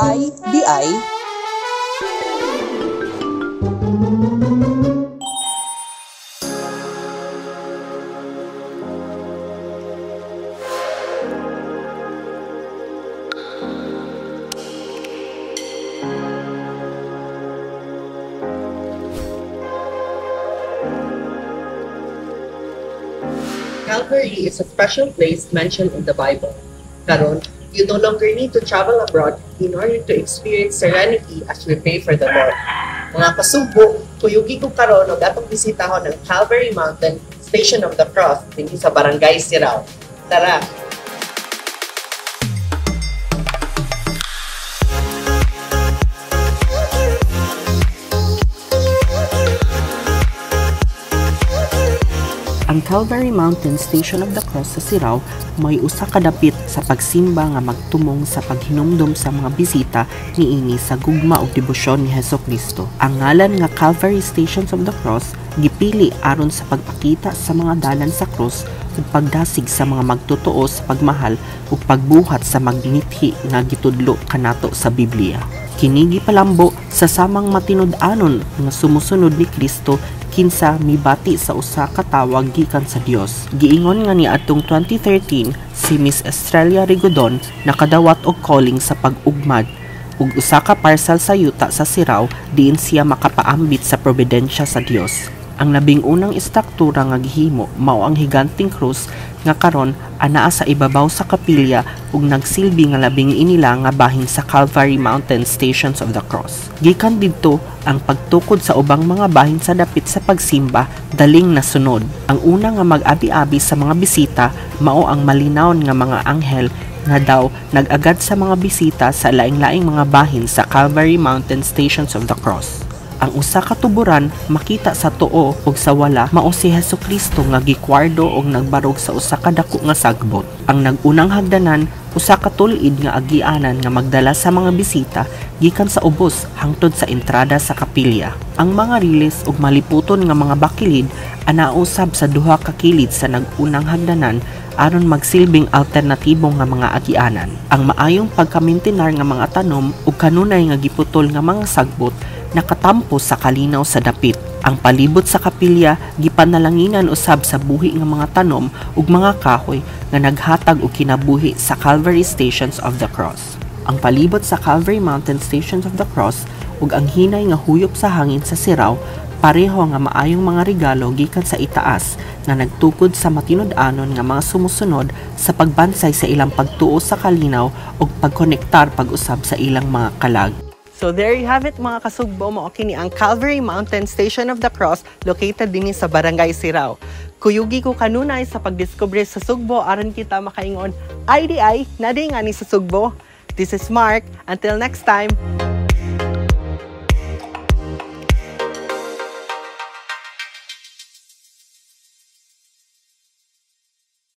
IDI. Calvary is a special place mentioned in the Bible. Karon, you no longer need to travel abroad in order to experience serenity as we pray for the Lord. Mga kasugbo, kuyugi ko karon og atong bisitahon ang Calvary Mountain Station of the Cross dinhi sa Barangay Sirao. Tara! Ang Calvary Mountain Station of the Cross sa Sirao may usa ka dapit sa pagsimba nga magtumong sa paghinumdom sa mga bisita niini sa gugma ug debosyon ni Hesus Kristo. Ang ngalan nga Calvary Stations of the Cross gipili aron sa pagpakita sa mga dalan sa krus ug pagdasig sa mga magtotoo sa pagmahal ug pagbuhat sa magnithi nga gitudlo kanato sa Biblia. Kini gipalambo sa samang matinud-anon nga sumusunod ni Kristo kinsa mibati sa usa ka tawag gikan sa Dios. Giingon nga niadtong 2013 si Miss Estrella Rigodon nakadawat og calling sa pag-ugmad ug usa ka parcel sa yuta sa Sirao diin siya makapaambit sa providensya sa Dios. Ang labing unang istruktura nga gihimo mao ang higanting krus nga karon anaa sa ibabaw sa kapilya ug nagsilbi nga labing inila nga bahin sa Calvary Mountain Stations of the Cross. Gikan didto ang pagtukod sa ubang mga bahin sa dapit sa pagsimba daling nasunod. Ang una nga mag-abi-abi sa mga bisita mao ang malinawon nga mga anghel nga daw nag-agad sa mga bisita sa laing-laing mga bahin sa Calvary Mountain Stations of the Cross. Ang usa ka tuburan makita sa tuo ug sa wala mao si Hesukristo nga gikwardo og nagbarog sa usa ka dako nga sagbot. Ang nag-unang hagdanan usa ka tul-id nga agianan nga magdala sa mga bisita gikan sa ubos hangtod sa entrada sa kapilya. Ang mga riles ug maliputon nga mga bakilid ana usab sa duha ka kilid sa nag-unang hagdanan aron magsilbing alternatibo nga mga agianan. Ang maayong pagkamintinar nga mga tanom ug kanunay nga giputol nga mga sagbot nakatampo sa kalinaw sa dapit. Ang palibot sa kapilya gipanalanginan usab sa buhi nga mga tanom ug mga kahoy nga naghatag og kinabuhi sa Calvary Stations of the Cross. Ang palibot sa Calvary Mountain Stations of the Cross ug ang hinay nga huyop sa hangin sa Sirao pareho nga maayong mga regalo gikan sa itaas nga nagtukod sa matinud-anon nga mga sumusunod sa pagbansay sa ilang pagtuo sa kalinaw ug pagkonektar pag-usab sa ilang mga kalag. So there you have it, mga kasugbo, mao kini ang Calvary Mountain Station of the Cross located dinhi sa Barangay Sirao. Kuyugi ko kanunay sa pagdiskubre sa Sugbo aron kita makaingon IDI na di nga ni sa Sugbo. This is Mark. Until next time.